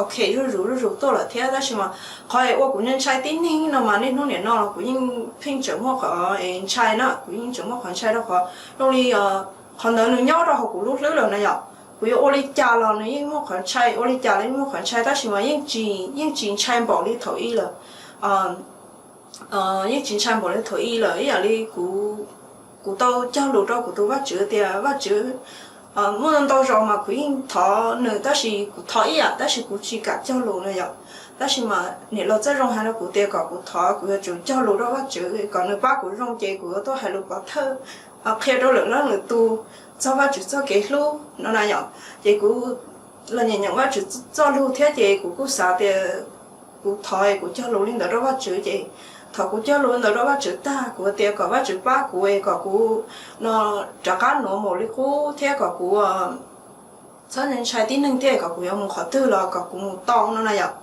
ok zuj zus zuj zus tuaj lawm thiab. Tab sis mas qhov es ua kuv ntshai tib neeg no mas niaj hnub niam no los kuv yeej pheej tseem muaj qhov es ntshai na, kuv yeej tseem muaj qhov ntshai rau qhov zoo li qhov ntawd nws nyob rau hauv kuv lub hlwb lawm na yom. Kuv yuav ua li cas los nws yeej muaj qhov ntshai, ua li cas los yeej muaj qhov ntshai, tab sis mas yeej tsis, yeej tsis ntshai npaum li thaum ub lawm. Yeej tsis ntshai npaum li thaum ub lawm, ib yam li kuv, kuv tau cog lus rau kuv tus Vajtswv tias Vajtswv, muaj ntau zaus mas kuv yeej thov nws, tab sis kuv thov ib yam tab sis kuv tsis kam cog lus na yom. Tab sis mas niam laus Txawj Zoo hais rau kuv tias kom kuv thov, kuv yuav tsum cog lus rau Vajtswv kom nws pab kuv zoo ces kuv yuav tuaj hais lus pov thawj qhia rau lwm leej lwm tus txog Vajtswv txoj kev hlub no na yom. Ces kuv los nyeem nyeem Vajtswv txoj lus thiab ces kuv kuj xav tias kuv thov kuv cog lus li ntawd rau Vajtswv ces thaum kuv cog lus li ntawd rau Vajtswv tag kuv tias kom Vajtswv pab kuv es kom kuv no rov qab nuav npaum li qub thiab kom kuv txhob ntshai tib neeg thiab kom kuv yuav mus qhov twg los kom kuv mus tau no na yom.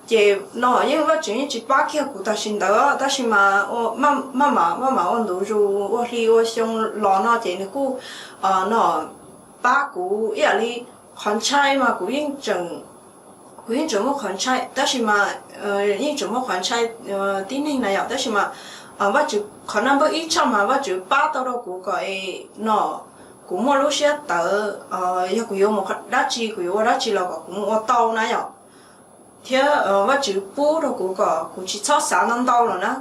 Ces no yeej Vajtswv yeej tsis pab kiag kuv tam sim ntawd, tab sis mas maj mam maj mam ua ntu zus ua hli ua xyoo los no ces nws kuj no pab kuv ib yam li qhov ntshai mas kuv yeej tseem, kuv yeej tseem muaj qhov ntshai, tab sis mas yeej tseem muaj qhov ntshai tib neeg na yom, tab sis mas Vajtswv qhov naj npawb ib tshaj mas Vajtswv pab tau rau kuv kom no kuv muaj lub siab tawv, yog kuv yuav mus dab tsi, kuv yuav ua dab tsi los kom kuv mus ua tau na yom. Thiab Vajtswv pub rau kuv kom kuv tsis txhob xav ntau ntau lawm na.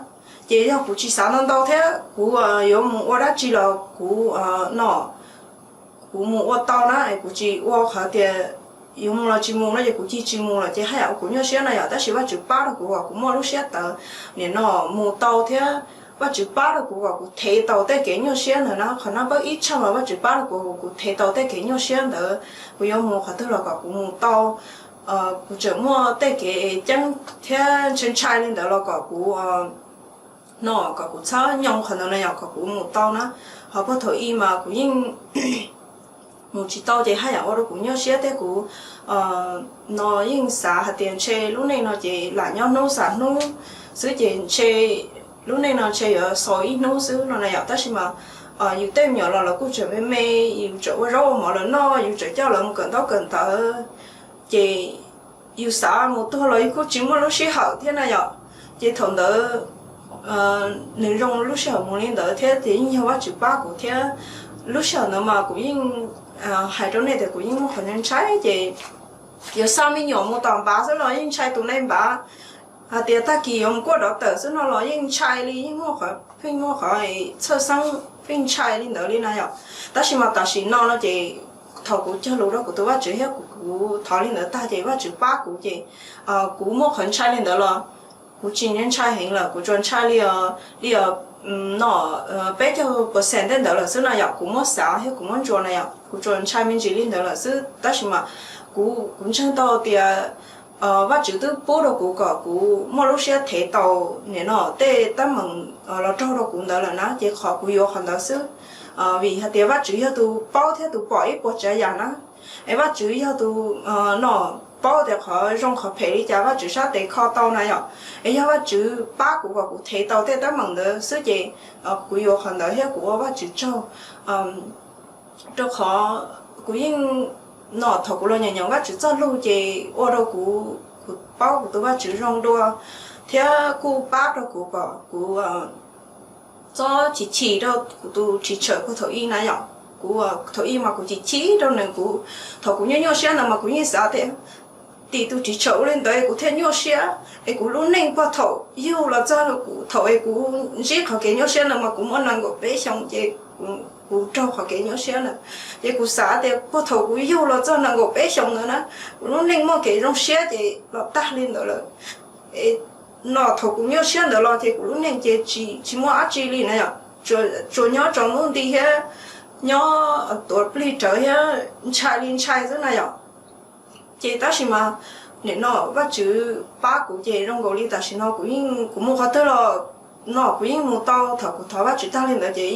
Ces yog kuv tsis xav ntau ntau thiab kuv yuav mus ua dab tsi los kuv no kuv mus ua tau na, kuv tsis ua qhov tias yuav mus los tsis mus no ces kuv cia tsis mus lawm ces haj yam ua kuv nyuaj siab na yom. Tab sis Vajtswv pab rau kuv kom kuv muaj lub siab tawv nim no mus tau thiab Vajtswv pab rau kuv kom kuv thev tau tej kev nyuaj siab ntawd na. Qhov naj npawb ib tshaj mas Vajtswv pab rau kuv kom kuv thev tau tej kev nyuaj siab ntawd, kuv yuav mus qhov twg los kom kuv mus tau. Kuv tseem muaj tej kev ceeb thiab ntshai ntshai li ntawd los kom kuv no kom kuv txhob nyoo qhov ntawd na yom, kom kuv mus tau na. Ho puag thaum ub mas kuv yeej mus tsis tau ces haj yam ua rau kuv nyuaj siab thiab kuv no yeej xav hais tias ntshe lub neej no ces lam nyob hnub xav hnub xwb ces ntshe lub neej no ntshe yuav xaus ib hnub xwb no na yom. Tab sis mas yus tej me nyuam los lawv kuj tseem me me, yus tseem ua zaub ua mov lawv noj, yus tseem coj lawv mus kawm ntaub kawm ntawv, ces yus xav mus tuag los yus kuj tsis muaj lub sij hawm thiab na yom. Ces thaum ntawd nws zoo lub sij hawm mus li ntawd thiab ces yeej yog Vajtswv pab kuv thiab. Lub sij hawm ntawd mas kuv yeej hais rau nej tias kuv yeej muaj qhov ntshai ces yuav xa me nyuam mus tom npav xwb los yeej ntshai tus neeg npav. Hais tias tag kis yuav mus kuaj dov tawm xwb no los yeej ntshai li, yeej muaj qhov pheej muaj qhov txhawj xeeb pheej ntshai li ntawd li na yom. Tab sis mas tam sim no no ces thaum kuv cog lus rau kuv tus Vajtswv thiab kuv thov li ntawd tag ces Vajtswv pab kuv ces kuv muaj qhov ntshai li ntawd los kuv tsis ntshai heev lawm, kuv tsuas ntshai li, li no peb caug percent tej ntawd lawm xwb na yom. Kuv muab xav thiab kuv muab ntsuas na yom, kuv tsuas ntshai me ntsis li ntawd lawm xwb. Tab sis mas kuv, kuv ntseeg tau tias Vajtswv twb pub rau kuv kom kuv muaj lub siab thev tau nim no tej teeb meem los raug rau kuv ntawd lawm na, ces qhov kuv yuav qhov ntawd xwb. Vim hais tias Vajtswv yog tus paub thiab tus pom ib puas tsav yam na. Es Vajtswv yog tus no paub tias qhov zoo qhov phem li cas, Vajtswv sab tes kho tau na yom. Es yog Vajtswv pab kuv kom kuv thev tau tej teeb meem ntawd xwb ces kuv yuav qhov ntawd thiab kuv ua Vajtswv tsaug. Rau qhov kuv yeej no thaum kuv los nyeem nyeem Vajtswv txoj lus ces ua rau kuv, kuv paub kuv tus Vajtswv zoo dua thiab kuj pab rau kuv kom kuv txhob chim chim rau kuv tus teacher puag thaum ub na yom. Kuv thaum ub mas kuv chim chim rau nws, kuv thaum kuv nyuaj nyuaj siab ntawd mas kuv yeej xav tias tim tus ris tsho ua li ntawd es kuv thiaj nyuaj siab. Es kuv lub neej puag thaum yug los txog kuv thaum es kuv ntsib qhov kev nyuaj siab ntawd mas kuv muaj nees nkaum peb xyoos ces kuv raug qhov kev nyuaj siab ntawd. Ces kuv xav tias puag thaum kuv yug los txog nees nkaum peb xyoos ntawd na, kuv lub neej muaj kev zoo siab ces los tag li ntawd lawm. No thaum kuv nyuaj siab ntawd los ces kuv lub neej ces tsis muaj dab tsi li na yom, tsuas nyob tsaus ntuj nti thiab nyob tuav plig rawv thiab ntshai li ntshai xwb na yom. Ces tab sis mas nim no Vajtswv pab kuv ces zoo nkaus li tam sim no kuv yeej kuv mus qhov twg los no kuv yeej mus tau. Thaum kuv thov Vajtswv tag li ntawd ces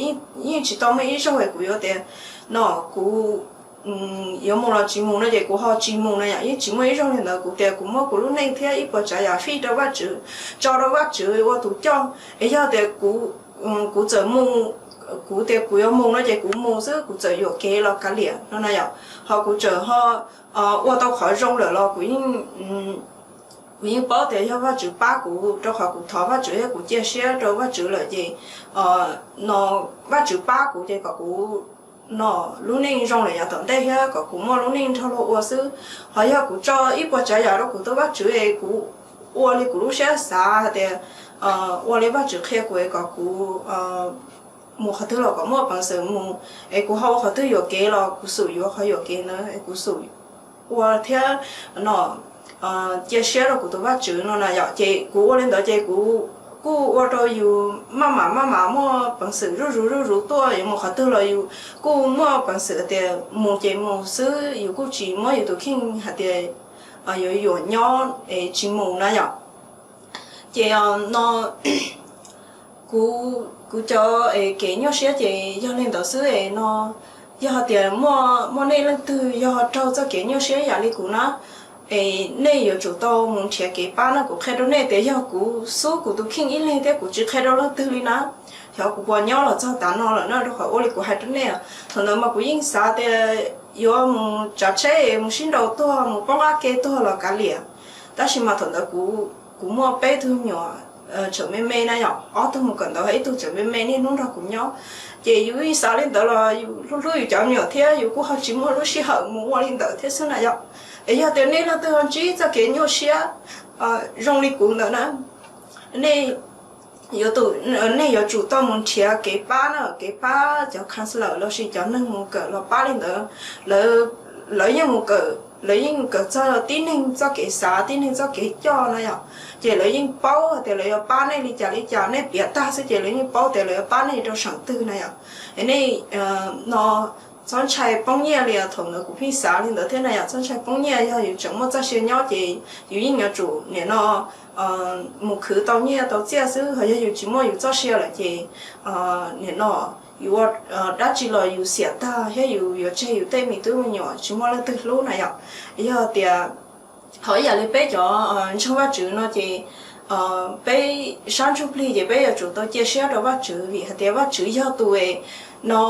yeej tsis tau muaj ib zaug kuv yuav tias no kuv yuav mus los tsis mus no ces kuv ho tsis mus na yom. Yeej tsis muaj ib zaug li ntawd, kuv tias kuv muab kuv lub neej thiab ib puas tsav yam fij rau Vajtswv, tso rau Vajtswv ua tus coj. Es yog tias kuv txawm mus, kuv tias kuv yuav mus no ces kuv mus xwb, kuv txawm yuam kev los kav liam no na yom. Ho kuv txawm ho ua tau qhov zoo lawm los kuv yeej paub tias yog Vajtswv pab kuv, rau qhov kuv thov Vajtswv thiab kuv cia siab rau Vajtswv lawm ces no Vajtswv pab kuv ces kom kuv no lub neej zoo lawm yav tom ntej thiab kom kuv muaj lub neej nrog luag ua xwb. Ho yog kuv tso ib puas tsav yam rau kuv tus Vajtswv es kuv ua li kuv lub siab xav hais tias ua li Vajtswv qhia kuv es kom kuv mus qhov twg los kom muaj peev xwm mus, es kuv ho ua qhov twg yuam kev los kuv xum yuav qhov yuam kev ntawd es kuv xum ua thiab no cia siab rau kuv tus Vajtswv no na yom. Ces kuv ua li ntawd ces kuv kuj ua rau yus maj mam maj mam muaj peev xwm zuj zus zuj zus tuaj, yuav mus qhov twg los yus kuj muaj peev xwm tias mus ces mus xwb, yus kuj tsis muab yus tus kheej hais tias yuav yuam nyob es tsis mus na yom. Ces no kuv, kuv cov kev nyuaj siab ces yog li ntawd xwb es no yog tias muaj, muaj nej leej twg yog raug txoj kev nyuaj siab yam li kuv na, es nej yuav tsum tau mus nrhiav kev pab na. Kuv qhia rau nej tias yog kuv xub kuv tus kheej ib leeg thiab kuv tsis qhia rau leej twg li na, xyov kuv puas nyob los txog tav no lawm na, rau qhov ua li kuv hais rau nej, thaum ntawd mas kuv yeej xav tias yuav mus tsav tsheb mus sib nraus tuag mus poob qab ke tuag los kav liam. Tab sis mas thaum ntawd kuv, kuv muaj peb tug me nyuam tseem me me na yom, ob tug mus kawm ntawv, ib tug tseem me me niaj hnub nrog kuv nyob. Ces yus yeej xav li ntawd los yus hlub hlub yus cov me nyuam thiab yus kuj ho tsis muaj lub sij hawm mus ua li ntawd thiab xwb na yom. Es yog tias nej leej twg ntsib txoj kev nyuaj siab zoo li kuv ntawd na, nej yuav tsum tau mus nrhiav kev pab na, kev pab cov counselor lossis cov neeg mus kawm los pab li ntawd. Lawv yeej mus kawm, lawv yeej kawm txog tib neeg txoj kev xav, tib neeg txoj kev coj na yom. Ces lawv yeej paub hais tias lawv yuav pab nej li cas li cas, nej piav tag xwb ces lawv yeej paub tias lawv yuav pab nej rau seem twg na yom. Es nej no txhob ntshai poob nyiaj li os. Thaum ntawd kuv pheej xav li ntawd thiab na yom, txhob ntshai poob nyiaj, yog yus tseem muaj txoj sia nyob ces yus yeej yuav tsum nim no mus khwv tau nyiaj tau txiaj xwb. Ho yog yus tsis muaj yus txoj sia lawm ces nim no yus ua dab tsi los yus xiam tag thiab yus yuav tseg yus tej me tub me nyuam tsis muaj leej twg hlub na yom. Yog tias ho ib yam li peb cov ntseeg Vajtswv no ces peb sab ntsuj plig ces peb yuav tsum tau cia siab rau Vajtswv, vim hais tias Vajtswv yog tus no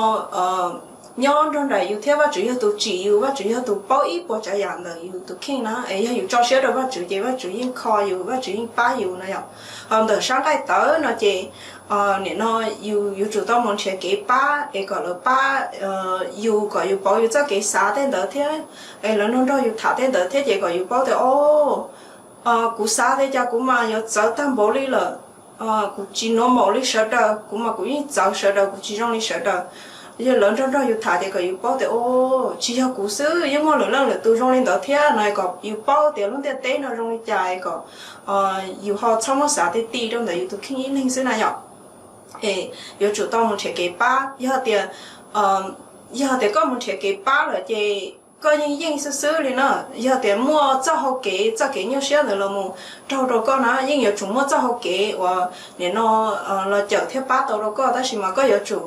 nyob nrog nraim yus thiab Vajtswv yog tus tsim yus, Vajtswv yog tus paub ib puas tsav yam ntawm yus tus kheej na. Es yog yus tso siab rau Vajtswv ces Vajtswv yeej kho yus, Vajtswv yeej pab yus na yom. Ho ntawm sab nqaij tawv no ces nim no yus yuav tsum tau mus nrhiav kev pab es kom lawv pab yus, kom yus pauv yus txoj kev xav tej ntawd thiab, es lawv nrog nrog yus tham tej ntawd thiab ces kom yus paub tias o kuv xav tias cas kuv mas yuav txawv tag npaum li lawm. Kuv tsis normal li sawv daws, kuv mas kuv yeej txawv sawv daws, kuv tsis zoo li sawv daws. Yog lawv nrog nrog yus tham ces kom yus paub tias o tsis yog kuv xwb, yeej muaj lwm leej lwm tus zoo li ntawd thiab no, kom yus paub tias lub ntiaj teb no zoo li cas es kom yus ho txhob muab xav ti ti rau ntawm yus tus kheej ib leeg xwb na yom. Es yuav tsum tau mus nrhiav kev pab. Yog tias, yog tias koj mus nrhiav kev pab lawm ces koj yeej yeej xwb xwb li na. Yog tias muaj txoj hau kev, txoj kev nyuaj siab ntawd los mus raug rau koj na, yeej yuav tsum muaj txoj hau kev uas nim no los cawm thiab pab tau rau koj, tab sis mas koj yuav tsum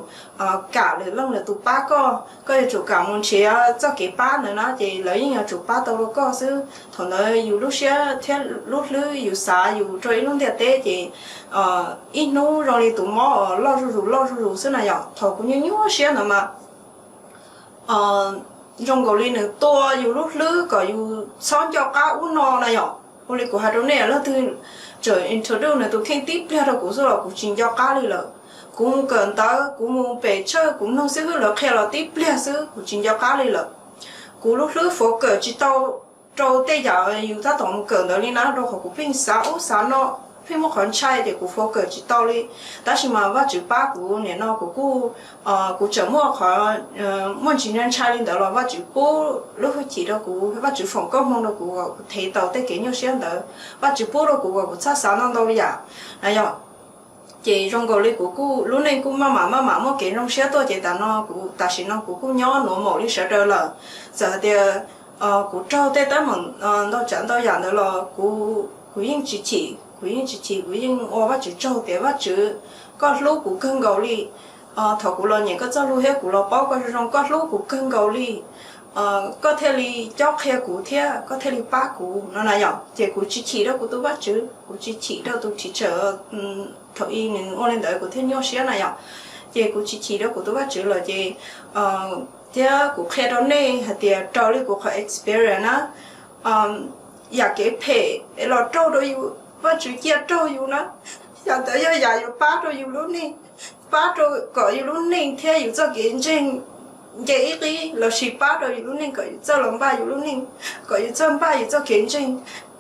kam lwm leej lwm tus pab koj, koj yuav tsum kam mus nrhiav txoj kev pab ntawd na ces lawv yeej yuav tsum pab tau rau koj xwb. Thaum ntawd yus lub siab thiab lub hlwb yus xav yus rau ib lub ntiaj teb ces ib hnub zoo li tus mob loj zuj zus loj zuj zus xwb na yom. Thaum kuv nyuaj nyuaj siab ntawd mas zoo nkaus li nws tua yus lub hlwb kom yus txhob nco qab ub no na yom. Ua li kuv hais rau nej, leej twg tseem introduce nws tus kheej tib pliag rau kuv xwb los kuv tsis nco qab li lawm. Kuv mus kawm ntawv, kuv mus pem tshawj, kuv mloog xib hwb lawv qhia los tib pliag xwb kuv tsis nco qab li lawm. Kuv lub hlwb focus tsis tau rau tej yam yus tab tom mus kawm ntawd li na, rau qhov kuv pheej xav ub xav no, pheej muaj qhov ntshai ces kuv focus tsis tau li. Tab sis mas Vajtswv pab kuv nim no kuv kuj, kuv tseem muaj qhov, muaj ntsis ntshai li ntawd los Vajtswv pub lub hwj chim rau kuv, Vajtswv foom koob hmoov rau kuv kom kuv thev tau tej kev nyuaj siab ntawd. Vajtswv pub rau kuv kom kuv txhob xav ntau ntau yam na yom. Ces zoo nkaus li kuv kuj lub neej kuj maj mam maj mam muaj kev zoo siab tuaj ces tas no kuv tam sim no kuv kuj nyob nuav maum li sawv daws lawm. Txawm hais tias kuv raug tej teeb meem ntau tsav ntau yam ntawd los kuv yeej tsis chim, kuv yeej tsis chim, kuv yeej ua Vajtswv tsaug tias Vajtswv, koj hlub kuv kawg nkaus li. Thaum kuv los nyeem koj txoj lug thiab kuv los paub koj zoo zoo, koj hlub kuv kawg nkaus li, koj thiaj li cob qhia kuv thiab koj thiaj li pab kuv no na yom. Ces kuv tsis chim rau kuv tus Vajtswv, kuv tsis chim rau tus teacher thaum ub nws ua li ntawd kuv thiaj nyuaj siab na yom. Ces kuv tsis chim rau kuv tus Vajtswv lawm ces thiab kuv qhia rau nej hais tias raws li kuv qhov experience na, yam kev phem los raug rau yus, Vajtswv cia raug yus na, yam ntawd yog yam yuav pab rau yus lub neej, pab rau kom yus lub neej thiab yus txoj kev ntseeg nce ib qib lossis pab rau yus lub neej kom yus txawj los npaj yus lub neej, kom yus txawj npaj yus txoj kev ntseeg.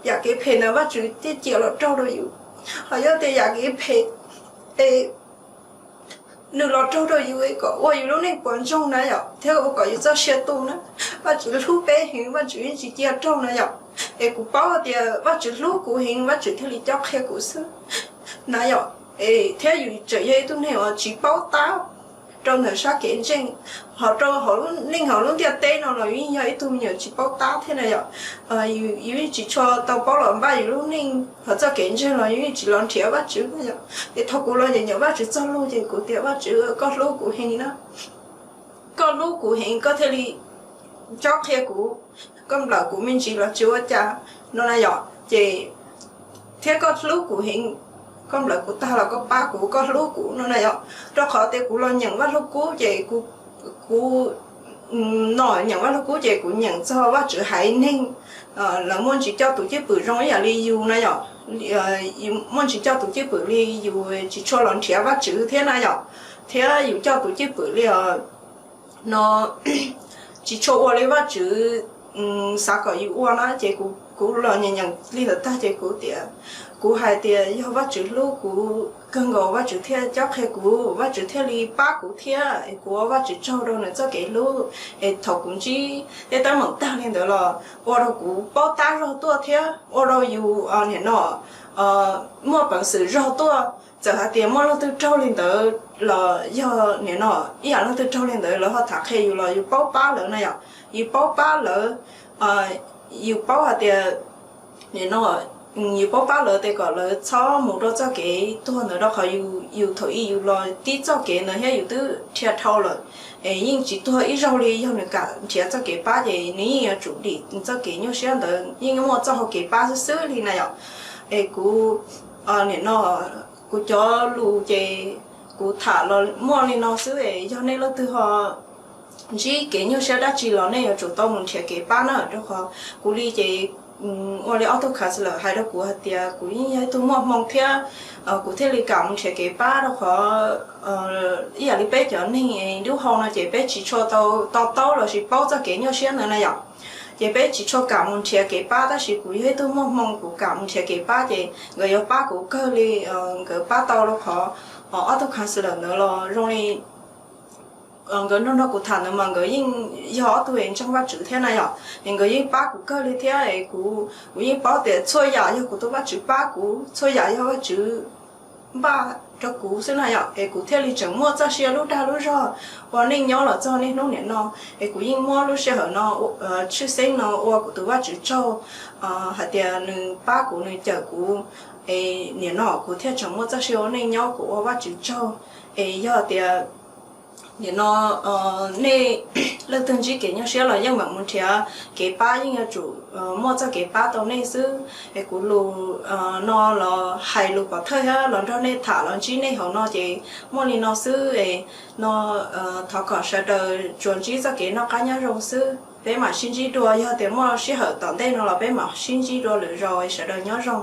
Yam kev phem ntawd Vajtswv thiaj cia los raug rau yus. Ho yog tias yam kev phem es nws los raug rau yus kom ua yus lub neej puas ntsoog na yom, thiab ua kom yus txoj sia tu na, Vajtswv hlub peb heev, Vajtswv yeej tsis cia raug na yom. Es kuv paub tias Vajtswv hlub kuv heev, Vajtswv thiaj li cob qhia kuv xwb na yom. Es thiab yus tseem yog ib tug neeg uas tsis paub tab rau ntawm sab kev ntseeg, ho rau hauv lub neej hauv lub ntiaj teb no los yus yeej yog ib tug me nyuam tsis paub tab thiab na yom. Yus yeej tsis tshua tau paub los npaj yus lub neej, ho txoj kev ntseeg los yus yeej tsis los nrhiav Vajtswv na yom. Es thaum kuv los nyeem nyeem Vajtswv txoj lug ces kuv tias Vajtswv, koj hlub kuv heev na, koj hlub kuv heev koj thiaj li cob qhia kuv, koj nplawm kuv me ntsis los tsis ua cas no na yom. Ces thiab koj hlub kuv heev, koj nplawm kuv tag los koj pab kuv, koj hlub kuv no na yom. Rau qhov tias kuv los nyeem Vaj Lug Kub ces kuv, kuv no nyeem Vaj Lug Kub ces kuv nyeem txog Vajtswv haiv neeg, lawv muaj ntsis coj tus cwj pwm zoo ib yam li yus na yom. Muaj ntsis coj tus cwj pwm li yus tsis tshua los nrhiav Vajtswv thiab na yom, thiab yus coj tus cwj pwm li no tsis tshua ua li Vajtswv xav kom yus ua na. Ces kuv los nyeem nyeem li ntawd tag ces kuv tias, kuv hais tias yog Vajtswv hlub kuv kawg nkaus Vajtswv thiaj cob qhia kuv, Vajtswv thiaj li pab kuv thiab es kuv ua Vajtswv tsaug rau nws txoj kev hlub. Es thaum kuv ntsib tej teeb meem tag li ntawd los ua rau kuv paub tab zog tuaj thiab ua rau yus nim no muaj peev xwm zog tuaj. Txawm hais tias muaj leej twg raug li ntawd los yog nim no ib yam leej twg raug li ntawd lawv ho tham qhia yus los yus paub pab lawv na yom, yus paub pab lawv, yus paub hais tias nim no yus paub pab lawv tes kom lawv txhob mus rau txoj kev tuag ntawd rau qhov yus thaum ub yus los tib txoj kev ntawd thiab yus twb dhia dhau lawm. Es yeej tsis tuag ib zaug li, yog nws kam nrhiav txoj kev pab ces nws yeej yuav tsum dim txoj kev nyuaj siab ntawd, yeej muaj txoj hau kev pab xwb xwb li na yom. Es kuv nim no kuv cov lus ces kuv tham los muaj li no xwb es yog nej leej twg ho ntsib kev nyuaj siab dab tsi los nej yuav tsum tau mus nrhiav kev pab na, rau qhov kuv li ces ua li ob tug counselor hais rau kuv hais tias kuv yeej yog ib tug muaj hmoo thiab kuv thiaj li kam mus nrhiav kev pab rau qhov ib yam li peb cov neeg dub hau no ces peb tsis tshua tau to taub lossis paub txoj kev nyuaj siab ntawd na yom. Ces peb tsis tshua kam mus nrhiav kev pab, tab sis kuv yog ib tug muaj hmoo kuv kam mus nrhiav kev pab ces nkawd yuav pab kuv kawg li. Nkawd pab tau rau qhov ob tug counselor ntawd los zoo li nkawd nrog nrog kuv tham ntawd mas nkawd yeej yog ob tug es ntseeg Vajtswv thiab na yom, es nkawd yeej pab kuv kawg li thiab es kuv, kuv yeej paub tias txhua yam yog kuv tus Vajtswv pab kuv, txhua yam yog Vajtswv npaj rau kuv xwb na yom, es kuv thiaj li tseem muaj txoj sia lub dag lub zog ua neej nyob los txog niaj hnub nim no. Es kuv yeej muab lub sij hawm no, tshwj xeeb no ua kuv tus Vajtswv tsaug hais tias nws pab kuv, nws cawm kuv, es nim no kuv thiaj tseem muaj txoj sia ua neej nyob, kuv ua Vajtswv tsaug. Es yog tias nim no nej leej twg ntsib kev nyuaj siab los yeej meem mus nrhiav kev pab, yeej yuav tsum muaj txoj kev pab tau nej xwb. Es kuv lus no los hais lus pov thawj thiab los nrog nej tham los ntsib nej hauv no ces muaj li no xwb es no, thov kom sawv daws tsuas ntsib txoj kev noj qab nyob zoo xwb, peb mam sib ntsib dua, yog tias muaj sij hawm tom ntej no los peb mam sib ntsib dua lwm zaus, sawv daws nyob zoo.